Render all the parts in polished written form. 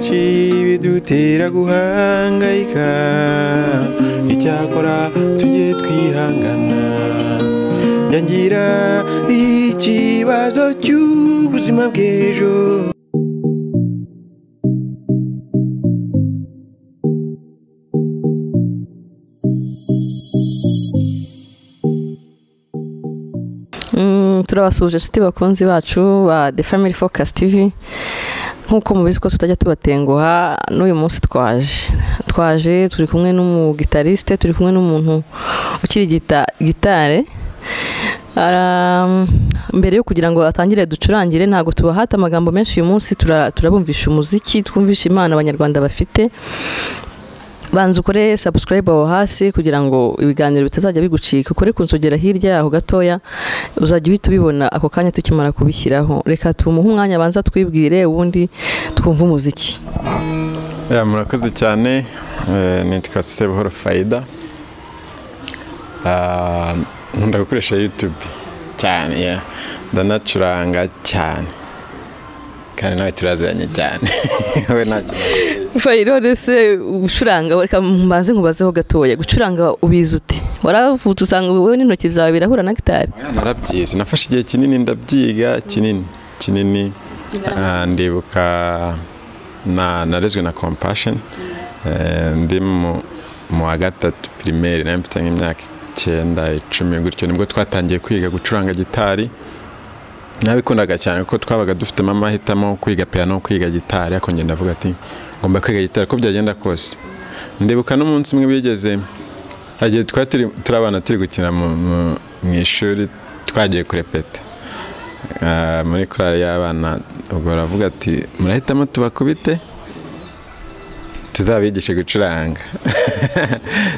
Akenshi bidutera guhangayika, icyakora tujye twihangana. Ngira ikibazo cy'ubuzima bw'ejo. Turabasuhuje inshuti bakunzi bacu ba The Family Focus TV. Nk'uko mubizi ko tutajya tubatenguha, n'uyu munsi twaje turi kumwe n'umugitariste, turi kumwe n'umuntu ukirigita gitare. Mbere yo kugira ngo atangire ducurangire, ntago tubahata amagambo menshi uyu munsi, turabumvisha umuziki, twumvisha Imana abanyarwanda bafite. Banza ukore subscribe aho hasi kugira ngo ibiganiro bitazajya bigucika, ukore kunsogera hirya yaho gatoya uzajya uhita ubibona ako kanya tukimara kubishyiraho. Reka tumuhe umwanya banza twibwire, ubundi twumve umuziki. Murakoze cyane. Nitwa Sebuhoro Faida. Nkunda gukoresha YouTube cyane, ndanacuranga cyane kandi nawe turaziranye cyane. Faida, se gucuranga, reka mbanze nkubazeho gatoya, gucuranga ubizi ute? Waravutse usanga wowe n'intoki zawe birahura na gitari? Narabyize, nafashe igihe kinini ndabyiga, kinini. Ndibuka narezwe na Compassion, ndi mu wa gatatu primaire, nari mfite nk'imyaka 9, 10 gutyo, nibwo twatangiye kwiga gucuranga gitari. Nabikundaga cyane kuko twabaga dufitemo amahitamo kwiga piano, kwiga gitari, ariko ngenda ndavuga ati ngomba kwiga gitari ko byagenda kose. Ndibuka n'umunsi umwe bigeze agiye, twari turi abana turi gukina mu ishuri, twagiye kurepeta muri korali y'abana, ubwo baravuga ati murahitamo tubakubite tuzabigishe gucuranga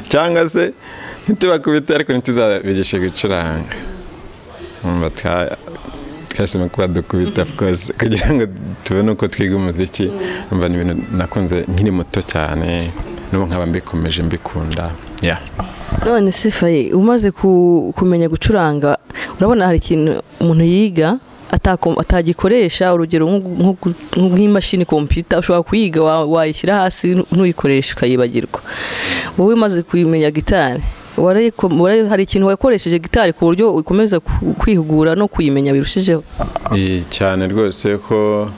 cyangwa se ntitubakubite ariko ntituzabigishe gucuranga. Twahisemo kuba dukubita of course kugira ngo tubone uko twiga umuziki. Umva ni ibintu nakunze nkiri muto cyane, n'ubu nkaba mbikomeje mbikunda. None se Faye, umaze kumenya gucuranga, urabona hari ikintu umuntu yiga atagikoresha, urugero nk'imashini computer ushobora kuyiga wayishyira hasi ntuyikoreshe ukayibagirwa. Wowe umaze kumenya gitari, hari ikintu wakoresheje gitari ku buryo ukomeza kwihugura no kuyimenya birushijeho? Cyane rwose, ko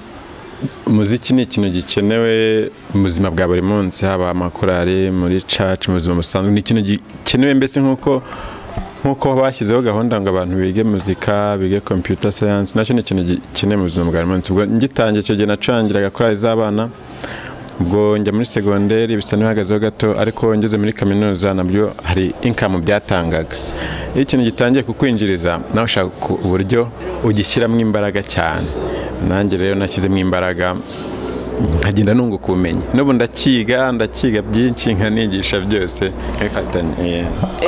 umuziki ni ikintu gikenewe mu buzima bwa buri munsi, haba amakorali, muri church, mu buzima busanzwe, ni ikintu gikenewe mbese nk'uko bashyizeho gahunda ngo abantu bige muzika, bige computer science, nacyo ni ikintu gikenewe mu buzima bwa buri munsi. Ubwo ngitangiye icyo gihe nacurangiraga korali z'abana, ubwo njya muri segonderi bisa n'ibihagazeho gato, ariko ngeze muri kaminuza nabyo hari income byatangaga. Iyo ikintu gitangiye kukwinjiriza nawe ushaka uburyo ugishyiramo imbaraga cyane. Nanjye rero nashyizemo imbaraga nkagenda nunguka ubumenyi, n'ubu ndakiga byinshi, nkanigisha byose nkabifatanya.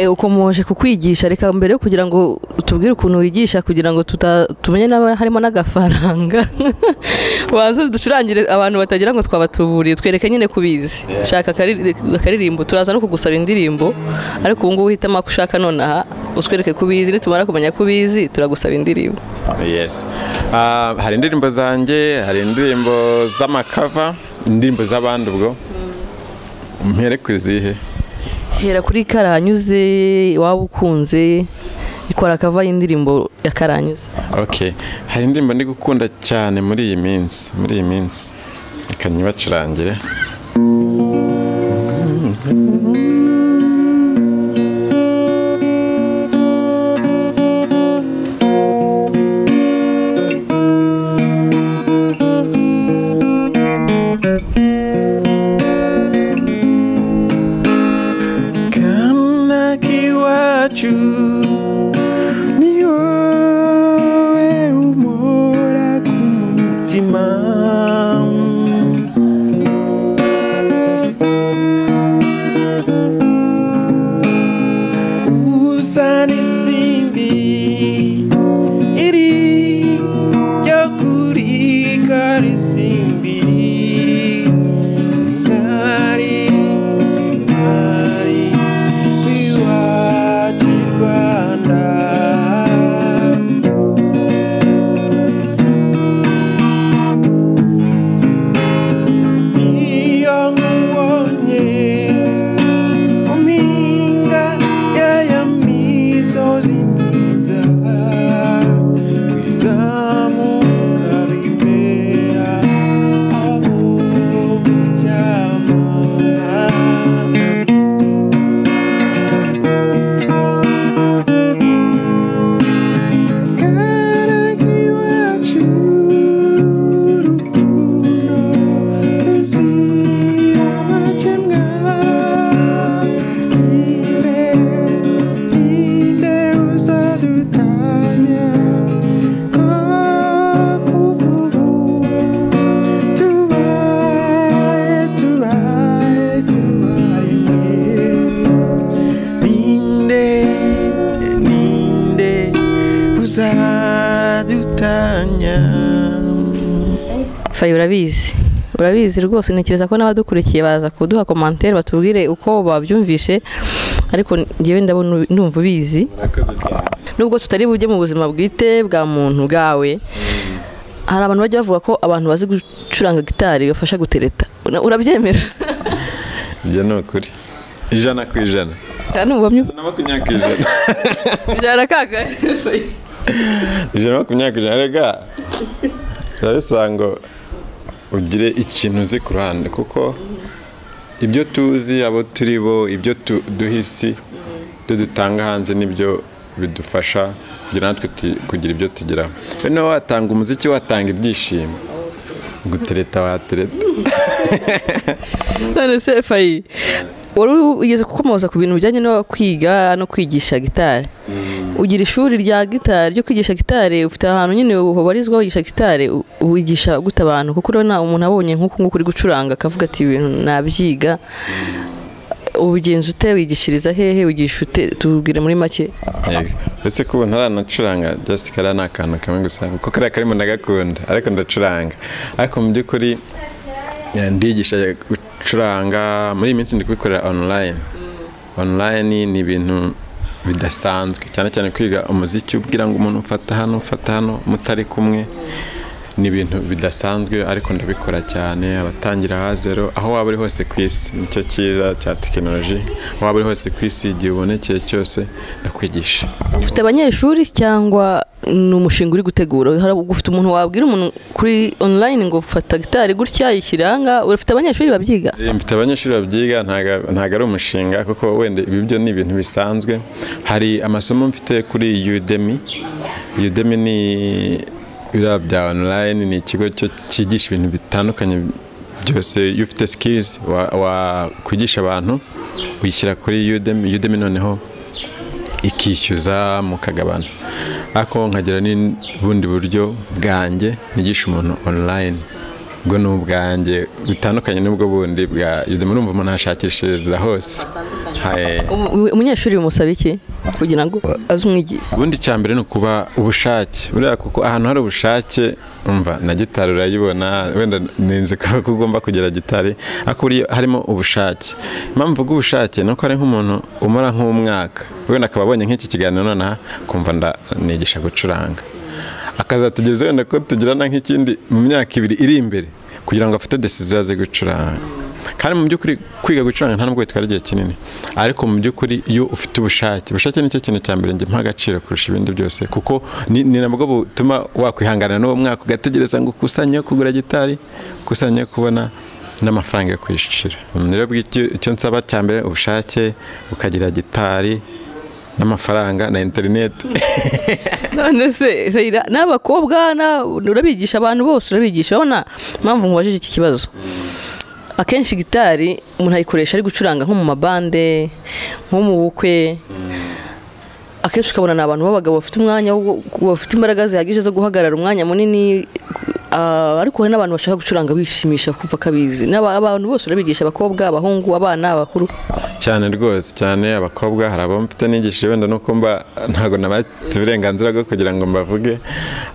Ukomoje kukwigisha, reka mbere kugira ngo utubwire ukuntu wigisha kugira ngo tumenye n'aba harimo n'agafaranga, wazo ducurangire abantu batagira ngo twabatuburiye, twereke nyine kubizi. Shaka akaririmbo, turaza no kugusaba indirimbo, ariko ubu ngubu uhitamo ko ushaka nonaha utwereke kubizi, nitumara kumenya kubizi turagusaba indirimbo. Yes. Hari indirimbo zanjye, hari indirimbo z'amakava, indirimbo z'abandi. Ubwo mpere kuzihe? Hera kuri Karahanyuze, waba ukunze ikora kava y'indirimbo ya Karahanyuze. Okay, hari indirimbo ndi gukunda cyane muri iyi minsi, reka nyibacurangire. Ni wowe umora ku mutima, Faye, urabizi, urabizi rwose. Ntekereza ko n'abadukurikiye baza kuduha commentaire batubwire uko babyumvishe, ariko ngewe ndabona ndumva ubizi. Murakoze cyane. Nubwo tutari bujye mu buzima bwite bwa muntu bwawe, hari abantu bajya bavuga ko abantu bazi gucuranga gitari bafasha gutereta. Urabyemera? Ibyo ni ukuri 100%. Cyane ubuhamya. 120%. Ijana kaka. 120%. Rega biba ngo ugire ikintu uzi ku ruhande, kuko ibyo tuzi, abo turi bo, ibyo duha isi, ibyo dutanga hanze, nibyo bidufasha kugira natwe kugira ibyo tugeraho. Rero niba watanga umuziki, watanga ibyishimo, gutereta watereta. None se Faye, wari ugeze kukomoza ku bintu bijyanye no kwiga no kwigisha gitari. Ugira ishuri rya gitari ryo kwigisha gitari? Ufite ahantu nyine ubarizwa wigisha gitari? Wigisha gute abantu? Kuko urabona umuntu abonye nk'uku nguku uri gucuranga akavuga ati: "Ibintu nabyiga." Ubigenza ute? Wigishiriza hehe? Wigisha ute? Tubwire muri make. Yego. Uretse ko ubu ntaranacuranga, just kariya ni akantu kamwe gusa, kuko kariya karimo ndagakunda, ariko ndacuranga. Ariko mu by'ukuri ndigisha gucuranga. Muri iyi minsi ndi kubikorera online. Online ni ibintu bidasanzwe cyane cyane kwiga umuziki, ubwira ngo umuntu ufata hano, ufata hano, mutari kumwe, ni ibintu bidasanzwe, ariko ndabikora cyane. Abatangira ha zero, aho waba uri hose ku isi, nicyo cyiza cya tekinoloji, aho waba uri hose ku isi, igihe ubonekeye cyose, ndakwigisha. Ufite abanyeshuri cyangwa ni umushinga uri gutegura? Hari ufite umuntu wabwira umuntu kuri online ngo fata gitari gutya, yishyira aha? Ufite abanyeshuri babyiga? Mfite abanyeshuri babyiga. Ntago ari umushinga, kuko wenda ibi byo ni ibintu bisanzwe. Hari amasomo mfite kuri Udemy. Udemy ni biriya bya online, ni ikigo cyo cyigisha ibintu bitandukanye byose. Iyo ufite skills wakwigisha abantu, uyishyira kuri Udemy. Udemy noneho ikishyuza mukagabana. Ariko nkagira n'ubundi buryo bwanjye nigisha umuntu online, ubwo ni ubwanjye bitandukanye n'ubwo bundi bwa Udemy. Urumva umuntu ashakishiriza hose. Haye. Umunyeshuri bimusaba iki kugira ngo aze umwigisha? Ubundi icya mbere ni ukuba ubushake buriya, kuko ahantu hari ubushake, umva, na gitari urayibona. Wenda ninzi ko ugomba kugira gitari, ariko buriya harimo ubushake. Impamvu mvuga ubushake ni uko hari nk'umuntu umara nk'umwaka, wenda akaba abonye nk'iki kiganiro nonaha, kumva nigisha gucuranga, akazategereza wenda ko tugirana nk'ikindi mu myaka 2 iri imbere kugira ngo afate decision aze gucuranga. Kandi mu by'ukuri kwiga gucuranga nta nubwo bitwara igihe kinini, ariko mu by'ukuri iyo ufite ubushake, ubushake nicyo kintu cya mbere njye mpa agaciro kurusha ibindi byose, kuko ni nabwo butuma wakwihangana n'uwo mwaka ugategereza ngo ukusanye yo kugura gitari, ukusanye yo kubona n'amafaranga yo kwishyura. Rero icyo nsaba cya mbere, ubushake, ukagira gitari n'amafaranga na interineti. None se Feira, n'abakobwa urabigisha? Abantu bose urabigisha? Urabona impamvu nkubajije iki kibazo, akenshi gitari umuntu ayikoresha ari gucuranga nko mu mabande, nko mu bukwe. Akenshi ukabona ni abantu b'abagabo bafite umwanya bafite imbaraga zihagije zo guhagarara umwanya munini, ariko hari n'abantu bashaka gucuranga bishimisha, kumva kabizi. Abantu bose urabigisha? Abakobwa, abahungu, abana, abakuru? Cyane rwose, cyane abakobwa. Hari abo mfite nigishije, wenda nuko mba ntabwo nabatse uburenganzira bwo kugira ngo mbavuge,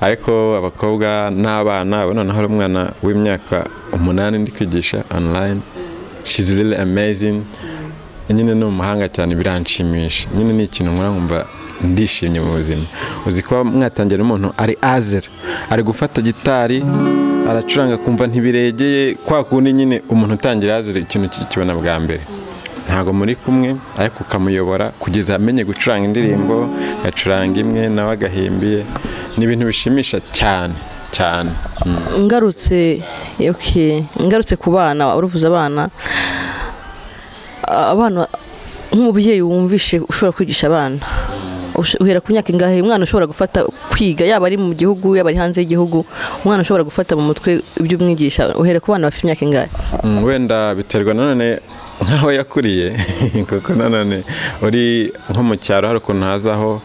ariko abakobwa n'abana abo. Noneho hari umwana w'imyaka 8 ndi kwigisha online. She's really amazing nyine, ni umuhanga cyane, biranshimisha nyine, ni ikintu nkora nkumva ndishimye mu buzima. Uzi kuba mwatangira umuntu ari azera, ari gufata gitari aracuranga, kumva ntibiregeye kwa kundi nyine umuntu utangira azera, ikintu kikibona bwa mbere, ntabwo muri kumwe, ariko ukamuyobora kugeza amenye gucuranga indirimbo, agacuranga imwe nawe agahimbiye, ni ibintu bishimisha cyane cyane. Ngarutse, okay, ngarutse ku bana, uruvuze abana. Abana, nk'umubyeyi wumvishe ushobora kwigisha abana, uhera ku myaka ingahe umwana ushobora gufata kwiga, yaba ari mu gihugu, yaba ari hanze y'igihugu? Umwana ushobora gufata mu mutwe ibyo umwigisha, uhera ku bana bafite imyaka ingahe? Wenda biterwa nanone nk'aho yakuriye, kuko nanone uri nko mu cyaro hari ukuntu hazaho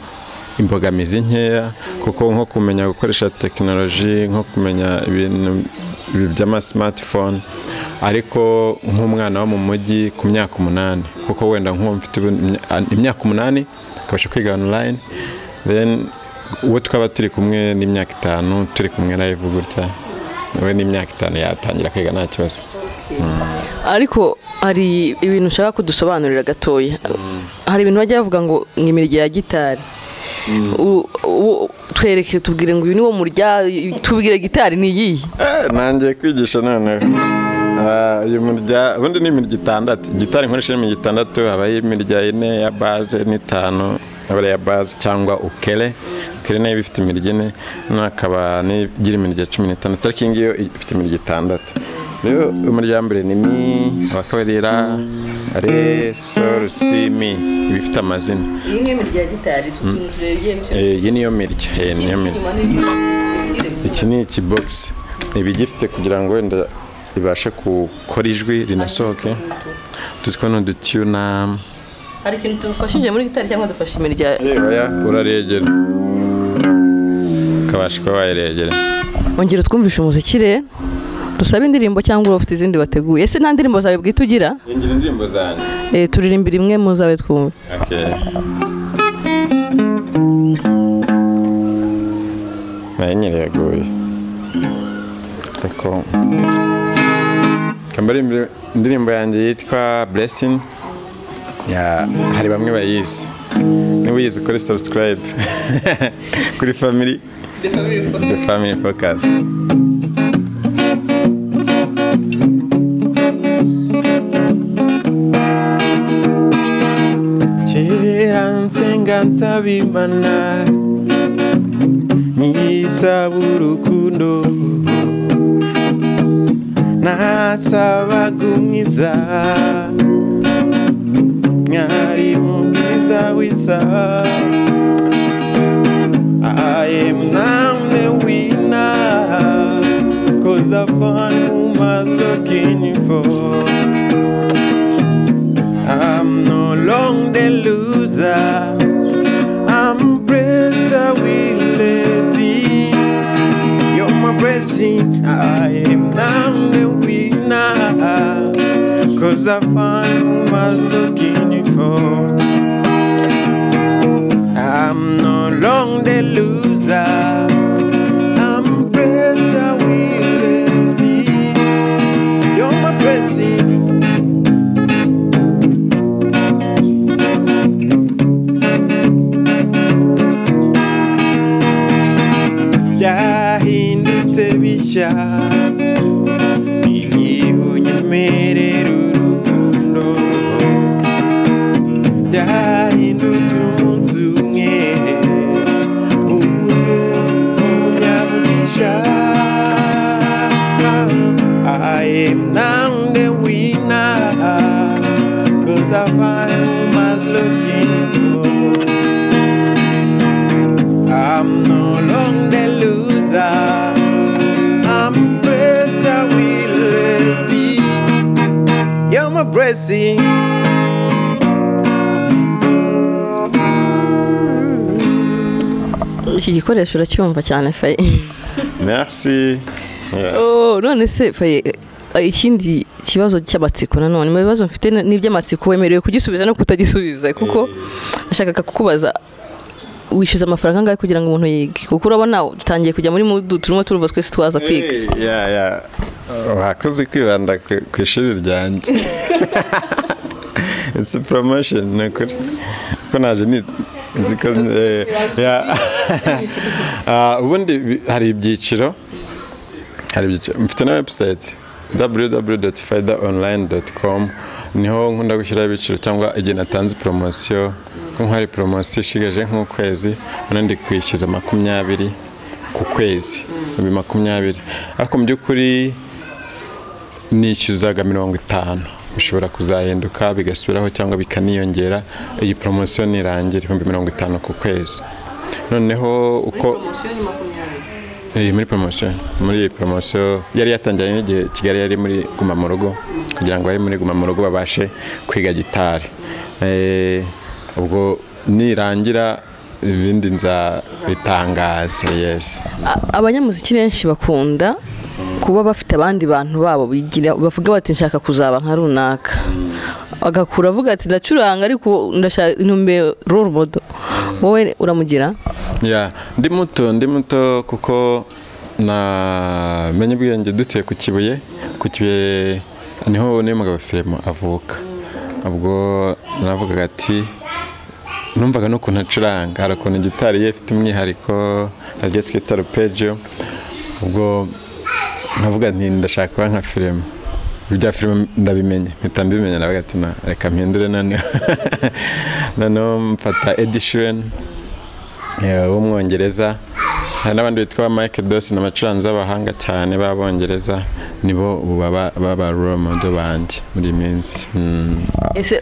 imbogamizi nkeya, kuko nko kumenya gukoresha tekinoloji, nko kumenya ibintu ibi by'ama smartphone. Ariko nk'umwana wo mu mujyi ku myaka 8, kuko wenda nk'uwo mfite ubu imyaka 8 akabasha kwiga online, then uwo twaba turi kumwe n'imyaka 5 turi kumwe live gutya. We n'imyaka 5 yatangira kwiga nta kibazo. Ariko hari ibintu ushaka kudusobanurira gatoya. Hari ibintu bajya bavuga ngo imirya ya gitari. Twereke tubwire ngo uyu ni wo murya, tubwire gitari ni iyihe? Nangiye kwigisha noneho. Uyu murya ubundi ni imirya 6. Gitari nkoresha imirya 6, habaho imirya 4 ya base n'5 aba ya base cyangwa ukele. Ukele nayo ifite imirya 4, n'akaba n'igira imirya 16, ariko iyi ngiyo ifite imirya 6. Rero umurya wa mbere ni mi, uwa kabiri ra, re, sol, si, mi, ibifite amazina. Iyi ni imirya ya gitari turebye. Iyi niyo mirya, niyo mirya. Iki ni ikibox, ibigifite kugira ngo wenda ibashe gukora ijwi rinasohoke. Tutwo ni udutuna. Hari ikintu tufashije muri gitari cyangwa dufashe imirya? Oya, uraregera ukabasha kuba wayiregera. Ongera utwumvishe umuziki rero, dusabe indirimbo cyangwa ufite izindi wateguye. Ese nta ndirimbo zawe bwite ugira? Ngira indirimbo zanjye. Turirimbira imwe mu zawe twumve. Okay. Nayo nyine yaguye. Ariko kambari indirimbo yanjye yitwa Blessing. Ya, hari bamwe bayizi. Niba uyizi ukore subscribe kuri family, The Family Focus. Kera nsenga nsaba Imana, nyisaba urukundo, nasabaga umwiza, mwari mwiza wisa. I am now the winner, 'cause I found whom I was looking for. I'm no longer the loser, I'm blessed, I will be. You're my blessing. I am now the winner, 'cause I found whom I was looking for. I'm no longer the loser, I'm blessed, I will be. You're my blessing. Byahindutse bishya, igihe unyemerera urukundo, byahindutse umunsi umwe, ubundi umunyamugisha. I am now the winner, 'cause I found whom I was looking for. I'm no longer the loser, I'm blessed, I will be. You're my blessing. Iki gikoresho uracyumva cyane Faye. Merci. Oh, none se Faye, ikindi kibazo cy'amatsiko nanone mu bibazo mfite n'iby'amatsiko wemerewe kugisubiza no kutagisubiza, kuko nashakaga kukubaza wishyuza amafaranga angahe kugira ngo umuntu yige, kuko urabona dutangiye kujya muri mudu turimo turumva twese twaza kwiga. Yeah. Wakoze kwibanda ku ishuri ryanjye. It's a promotion, nukuri. Ko naje ni nziko yeah. Ubundi hari ibyiciro, mfite na website www.faidaonline.com, niho nkunda gushyiraho ibiciro cyangwa igihe natanze promosiyo, ko hari promosiyo ishigaje nk'ukwezi, none ndi kwishyuza 20 ku kwezi, 20. Ariko mu by'ukuri nishyuzaga 50. Bishobora kuzahinduka bigasubiraho cyangwa bikaniyongera. Iyi promosiyo nirangira 50,000 ku kwezi. Noneho uko muri promosiyo, muri iyi promosiyo yari yatangiye n'igihe Kigali yari muri guma mu rugo, kugira ngo bari muri guma mu rugo babashe kwiga gitari. Ubwo nirangira ibindi nzabitangaza. Yes. Abanyamuziki benshi bakunda kuba bafite abandi bantu babo bigira, bavuga bati nshaka kuzaba nka runaka, agakura avuga ati ndacuranga ariko ndashaka intumbe role model. Wowe uramugira? Yeah, ndi muto kuko Na menye ubwenge dutuye ku Kibuye, ku Kibuye niho Niyomugabo Firemo avuka. Ubwo navugaga ati numvaga n'ukuntu acuranga, hari ukuntu gitari ye ifite umwihariko agiye twita arpeggio. Ubwo nkavuga nti ndashaka kuba nka Firemo. Ibya Firemo ndabimenye, mpita mbimenya, navuga ati na reka mpindure noneho. Noneho mfata Ed Sheeran w'umwongereza, hari n'abandi bitwa Mike Dawson, abacuranzi b'abahanga cyane b'abongereza, nibo ubu baba role model banjye muri iyi minsi. Ese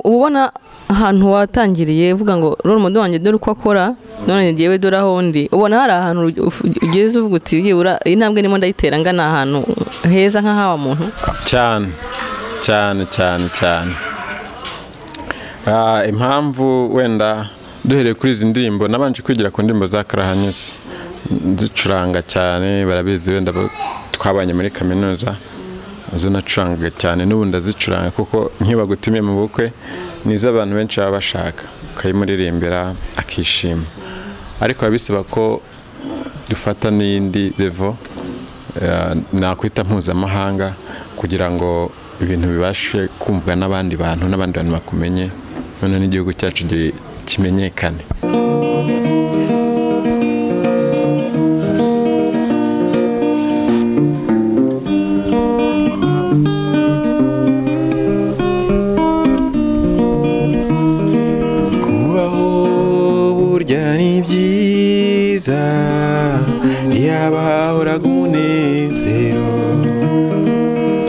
ubona ahantu watangiriye uvuga ngo role model wanjye dore uko akora, none ngewe dore aho ndi, ubona hari ahantu ugeze uvuga uti byibura iyi ntambwe ndimo ndayitera ngana ahantu heza nk'ahawa muntu? Cyane cyane cyane cyane. Impamvu wenda duhereye kuri izi ndirimbo, nabanje kwigira ku ndirimbo za Karahanyuze nzicuranga cyane, barabizi wenda twabanye muri kaminuza, zo nacurangaga cyane n'ubu ndazicuranga, kuko nkibagutumiye mu bukwe nizo abantu benshi baba bashaka, ukayimuririmbira akishima. Ariko biba bisaba ko dufata n'iyindi level nakwita mpuzamahanga, kugira ngo ibintu bibashe kumvwa n'abandi bantu, n'abandi bantu bakumenye, none n'igihugu cyacu kimenyekane. Kubaho burya ni byiza, yaba hahoraga umunezero,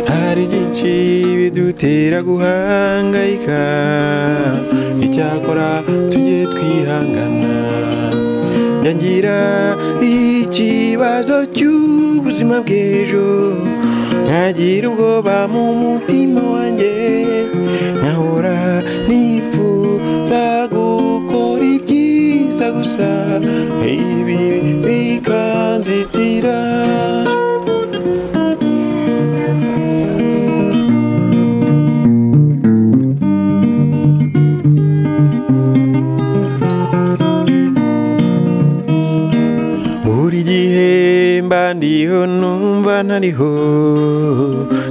hari byinshi bidutera guhangayika, icyakora tujye twihangana. Ngira ikibazo cy'ubuzima bw'ejo, nkagira ubwoba mu mutima wanjye, nkahora nifuza gukora ibyiza gusa, ibi bikanzitira. Buri gihe mba ndiho numva ntariho,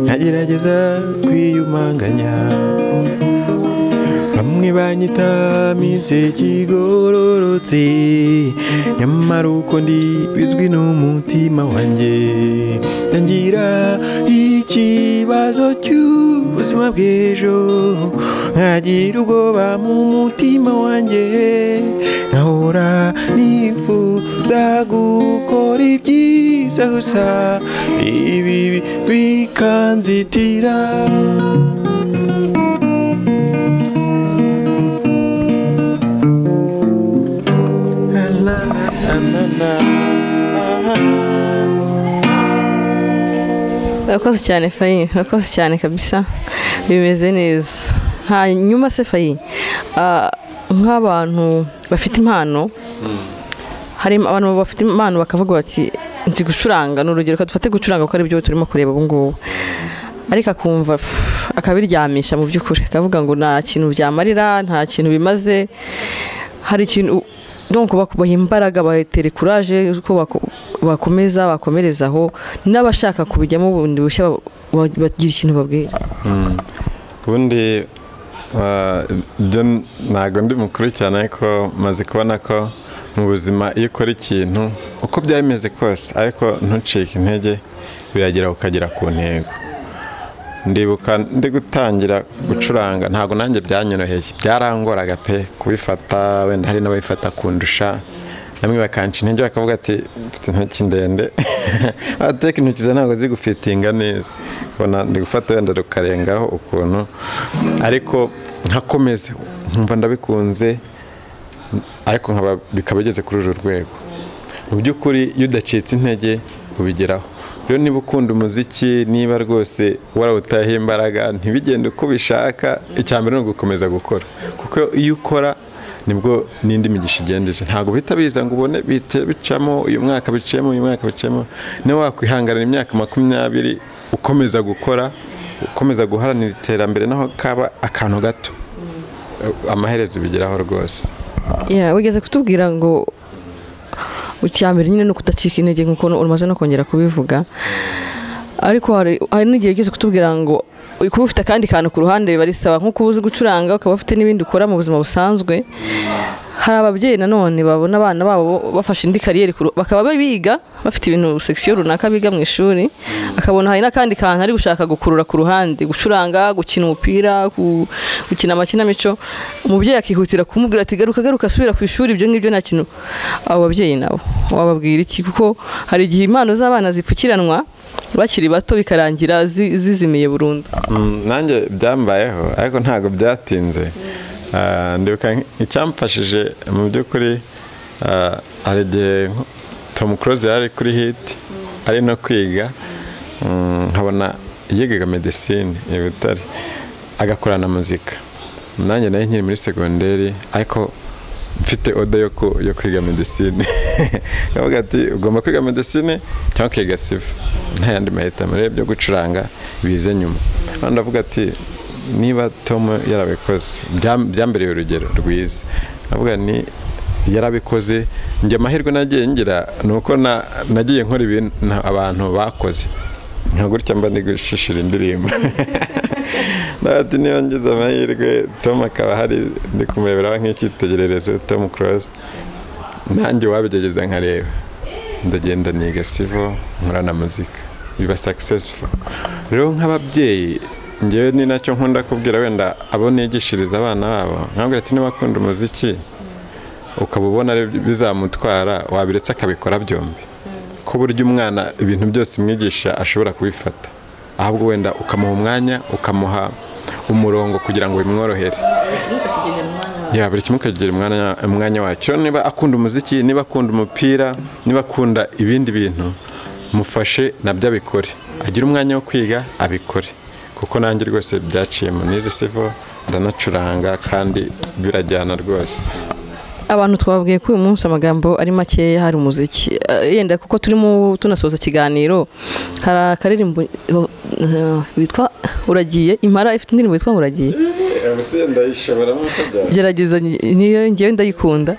nkagerageza kwiyumanganya. Bamwe banyita miseke igororotse, nyamara uko ndi bizwi n'umutima wanjye. Ngira ikibazo cy'ubuzima bw'ejo, nkagira ubwoba mu mutima wanjye, nkahora nifuza gukora ibyiza gusa, ibi bikanzitira. Urakoze cyane Faye, urakoze cyane kabisa, bimeze neza. Hanyuma se Faye, nk'abantu bafite impano, hari abantu bafite impano bakavuga bati nzi gucuranga, ni urugero dufate gucuranga kuko ari byo turimo kureba ubu ngubu, ariko akumva akabiryamisha mu by'ukuri, akavuga ngo nta kintu byamarira, nta kintu bimaze. Hari ikintu donc bakubaha imbaraga, batere courage ko bakomeza bakomerezaho, n'abashaka kubijyamo ubundi bushya bagira ikintu babwira. Ubundi ntago ndi mukuru cyane, ariko maze kubona ko mu buzima iyo ukora ikintu uko byaba bimeze kose, ariko ntucike intege, biragera ukagera ku ntego. Ndibuka ndi gutangira gucuranga, ntago nanjye byanyoroheye, byarangoraga pe kubifata, wenda hari n'ababifata kundusha, namwe bakanca intege bakavuga ati mfite intoki ndende, ateka intoki ze ntabwo zigufitinga neza, ubona ndi gufata wenda rukarengaho ukuntu, ariko nkakomeza nkumva ndabikunze, ariko nkaba bikaba bigeze kuri uru rwego. Mu by'ukuri iyo udacitse intege ubigeraho. Rero niba ukunda umuziki, niba rwose warawutaye imbaraga ntibigende uko ubishaka, icya mbere ni ugukomeza gukora, kuko iyo ukora nibwo n'indi migisha igenda iza. Ntabwo bihita biza ngo ubone bicamo uyu mwaka bicemo, uyu mwaka bicemo. Niba wakwihanganira imyaka 20 ukomeza gukora, ukomeza guharanira iterambere, naho kaba akantu gato, amaherezo bigeraho rwose. Wigeze kutubwira ngo Icyambere nyine no kudacika intege nkuko umaze no kongera kubivuga. Ariko hari n'igihe ugeze kutubwira ngo kuba ufite akandi kantu ku ruhande biba risaba, nko uzi gucuranga ukaba ufite n'ibindi ukora mu buzima busanzwe. Hari ababyeyi nanone babona abana babo bafashe indi kariyeri bakaba biga bafite ibintu section runaka biga mu ishuri, akabona hari n'akandi kantu ari gushaka gukurura ku ruhande, gucuranga, gukina umupira, gukina amakinamico, umubyeyi akihutira kumubwira ati garuka garuka asubira ku ishuri, ibyo ngibyo nta kintu. Abo babyeyi nabo wababwira iki? Kuko hari igihe impano z'abana zipfukiranwa bakiri bato bikarangira zizimiye burundu. Nanjye byambayeho ariko ntago byatinze. Ndibuka icyamfashije mu by'ukuri, hari igihe Tom Close yari kuri hit ari no kwiga, nkabona yigaga medicine i Butare agakora na muzika. Nanjye nari nkiri muri segonderi ariko mfite oda yo kwiga medicine. Ndavuga ati ugomba kwiga medicine cyangwa ukiga civil, nta yandi mahitamo, rero byo gucuranga bize nyuma. Ndavuga ati niba Tom yarabikoze byambereye urugero rwiza, ndavuga ni yarabikoze. Njye amahirwe nagiye ngira nuko nagiye nkora ibintu abantu bakoze, nka gutya mba ndi gushishira indirimbo. Ati niba ngize amahirwe Tom akaba hari ndi kumureberaho nk'icyitegererezo Tom Close, nanjye wabigerageza nkareba. Ndagenda niga civil nkora na muzika biba successful. Rero nk'ababyeyi njyewe ni nacyo nkunda kubwira wenda abo nigishiriza abana babo, nkabwira ati niba akunda umuziki ukaba ubona bizamutwara wabiretse akabikora byombi, ko buryo umwana ibintu byose umwigisha ashobora kubifata, ahubwo wenda ukamuha umwanya ukamuha umurongo kugira ngo bimworohere. Ya buri kimwe ukagira umwanya wacyo. Niba akunda umuziki, niba akunda umupira, niba akunda ibindi bintu, mufashe nabyo abikore, agire umwanya wo kwiga abikore. Kuko nanjye rwose byaciye mu nize civil ndanacuranga kandi birajyana rwose. Abantu twababwiye ko uyu munsi amagambo ari makeya, hari umuziki yenda kuko turimo tunasoza ikiganiro. Hari akaririmbo witwa Uragiye, Impara ifite indirimbo yitwa Uragiye. Gerageza niyo ngiye ndayikunda.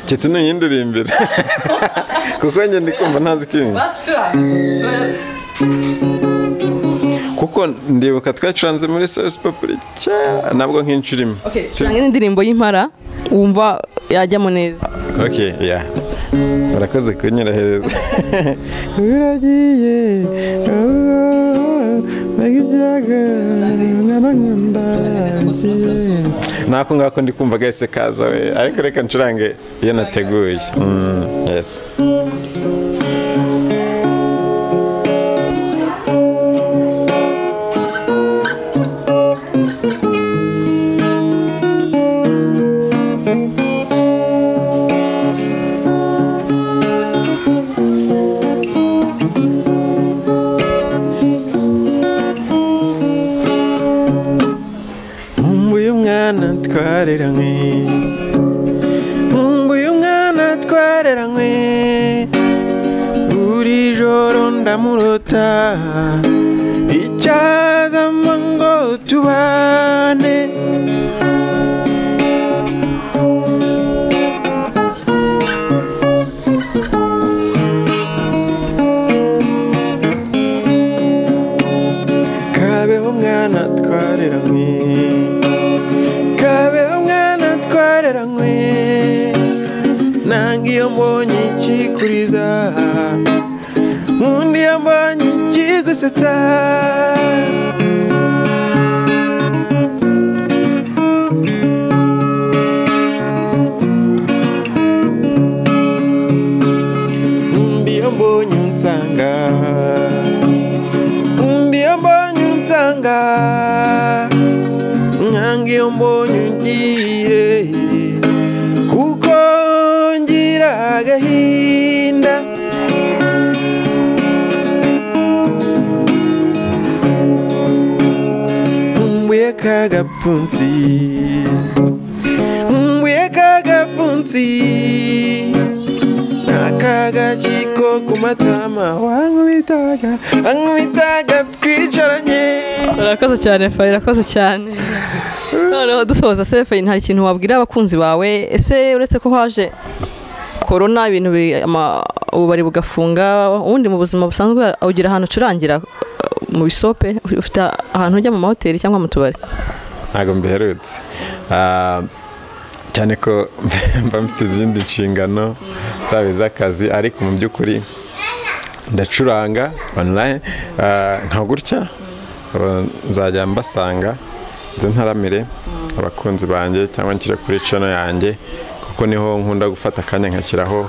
Kitse n'iyindirimbira kuko njye ndi kumva ntazi kintu. Kuko ndibuka twacuranze muri Sales Populi kera nabwo nk'inshuro imwe. Okay, curanga indirimbo y'Impara wumva yajyamo neza. Okay, yeah. Urakoze kunyorohereza. Uragiye nako ngako ndi kumva gahise kaza we, ariko reka ncurange iyo nateguye. Yes. Nkumbuye umwana twareranywe, buri joro ndamurota, icyazama ngo tubane. Kabeho mwana twareranywe, kabeho mwana twareranywe, nanga iyo mbonye ikikuriza, nkunda iyo mbonye ikigusetsa. Nkunda iyo mbonye unsanga, nkunda iyo mbonye unsanga, nanga iyo mbonye ugiye, kuko ngira agahinda. Nkumbuye kagapfunsi, nkumbuye kagapfunsi, n'akagakiko ku matama wankubitaga, wankubitaga twicaranye. Urakoze cyane Faye, urakoze cyane. Noneho dusoza se Faye, nta kintu wabwira abakunzi bawe? Ese uretse ko haje Corona, ibintu ububari bugafunga. Ubundi mu buzima busanzwe ugira ahantu ucurangira mu bisope, ufite ahantu ujya mu mahoteli cyangwa mu tubari? Ntabwo mbiherutse, cyane ko mba mfite izindi nshingano zaba iz'akazi, ariko mu by'ukuri ndacuranga online nka gutya. Nzajya mbasanga nze ntaramire abakunzi banjye, cyangwa nshyire kuri channel yanjye, kuko niho nkunda gufata akanya nkashyiraho,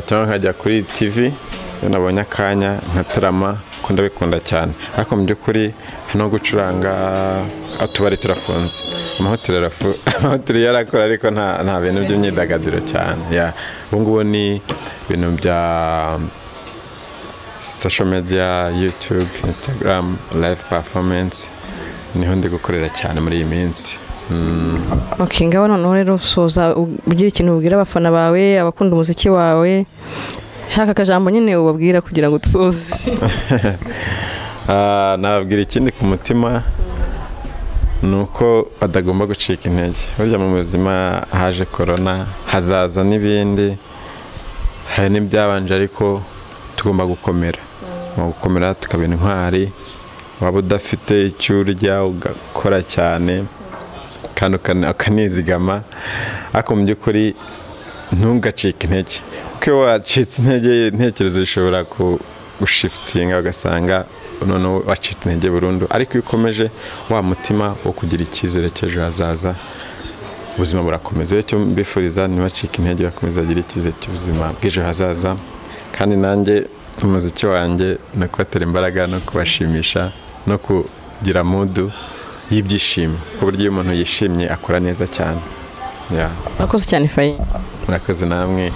cyangwa nkajya kuri TV iyo nabonye akanya nkatarama, ko ndabikunda cyane. Ariko mu by'ukuri hano gucuranga, utubari turafunze, amahoteli yarakora, ariko nta bintu by'imyidagaduro cyane. Ubu ngubu ni ibintu bya social media, YouTube, Instagram, live performance, niho ndi gukorera cyane muri iyi minsi. Okay, ngaho noneho rero soza ugira ikintu ubwira abafana bawe, abakunda umuziki wawe, shaka akajambo nyine ubabwira kugira ngo dusoze. Nababwira ikindi ku mutima ni uko batagomba gucika intege. Burya mu buzima haje corona, hazaza n'ibindi, hari n'ibyabanje, ariko tugomba gukomera, gukomera tukaba intwari. Waba udafite icyo urya ugakora cyane kandi ukanizigama, ariko mu by'ukuri ntugacike intege, kuko iyo wacitse intege intekerezo zishobora gushifitinga, ugasanga noneho wacitse intege burundu. Ariko iyo ukomeje wa mutima wo kugira icyizere cy'ejo hazaza, ubuzima burakomeza. Icyo mbifuriza, ntibacike intege, bakomeze bagire icyizere cy'ubuzima bw'ejo hazaza. Kandi nanjye umuziki wanjye ni ukubatera imbaraga no kubashimisha no kugira mood y'ibyishimo, ku buryo iyo umuntu yishimye akora neza cyane. Murakoze cyane, Faye. Murakoze namwe.